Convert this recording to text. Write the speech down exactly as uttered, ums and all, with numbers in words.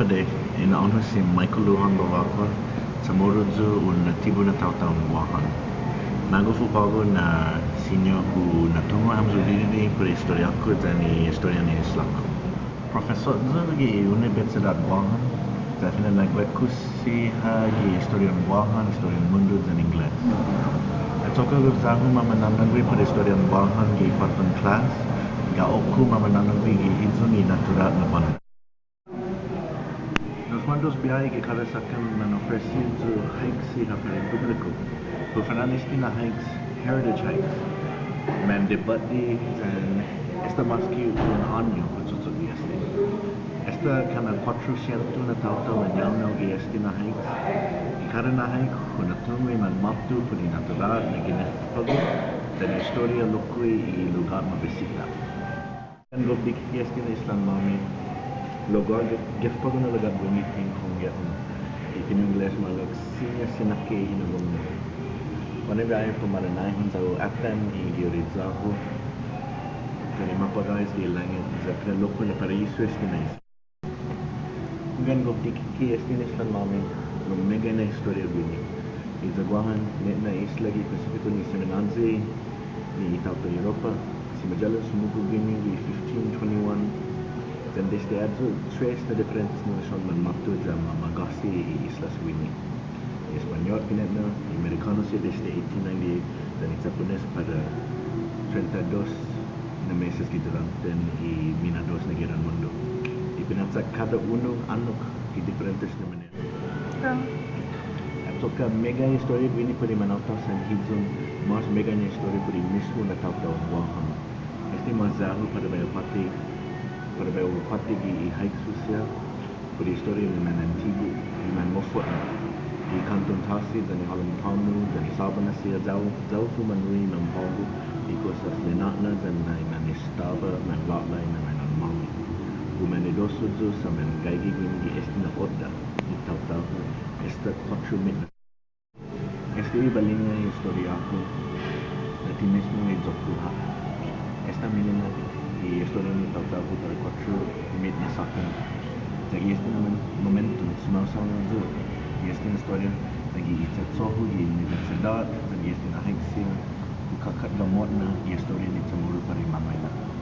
Buente, i na'ån-hu si Michael Lujan Bevacqua, Chamoru yu' un natibu na taotao Guåhan. Magof yu' på'go na siña hu na'tungo' hamyo didide' put i estoriå-ku yan i estorian i isla-ku. Profesot yu' gi Unibetsedåt Guåhan, ya fina'nå'gue-ku siha gi estorian Guåhan, estorian mundo yan Ingles. Atoka gof ya-hu mamana'nå'gue put estorian Guåhan gi kuåtton klas, ga'o-ku mamana'nå'gue gi hiyong i naturåt na bånda. Nos guendos biåhi gi kada såkkan man ofresi yu' hikes siha put i pupbliku. Hu fana'an este na hikes heritage hikes. Man dibåtde yan esta mås ki un åñu hu cho'cho'gue este. Esta kana kuåttro sientos na taotao mañaonao gi este na hikes. I kada na hikes hu na'tungo' manmåtto put i naturåt na ginefpågu yan i estoria lokkue' i lugåt ma bisita. Hunggan gof dikike' este na islan Maui, lao guaha gefpågu na lugåt guini ti hongge'-mu. I fino' Ingles maolek siña sinakke i hinabong-mu. Guaha na biåhi para u mana'i hao ya u atan i giriya-hu, para u mapagåhet gi langet, ya para u lokkue' na paraisu este na isla. Hunggan gof dikike' este na islan Maui, lao meggai na estoria guini. Iya Guåhan, minetnot na isla gi Pasipiku ni simina'ån-ña ni i taotao Europa, si Magellan sumugo' guini gi fifteen twenty-one, yan desde ayu, tres na diferentes nasion manmåtto ya mamagåsi i islas guini. I Españot minetnot, i Amerikånu siha desde eighteen ninety-eight, yan i Chapones para trenta dos na meses gi duranten i mina'dos na Gerran Mundo. I pinachak kada unu annok gi diferentes na manera. Atoka meggai estoria guini put i manaotao san hiyong mas meggai na estoria put i mismo na taotao Guåhan. Este mas ya-hu para bai hu påtte, para bai hu påtte gi i hikes-hu siha, put i estoria ni manantigu, ni manmofo'na. I kånton tåsi, yan i halom påmu, yan i såbana siha ya-hu, ya-hu fuma'nu'i manpå'go i kosas lina'la', yan nai manestaba manlå'la' i nanai-hu Maui. Hu mane'dos yu' sa' manggaige guini gi este na odda', i taotao-hu, esta kuåttro mit na Este i baliña i estoriå-ku, na ti mismo i iyo-ku ha'. Esta minenao i estorian i taotao-hu para kuåttro mit na såkkan. Ya gi este na momen-, momento, sumåsaonao yu' gi este na estoria, ya gi i che'cho'-hu gi unibetsedåt, ya gi este na hikes siha, hu kåkatga mo'na i estorian i Chamoru para i mamaila'.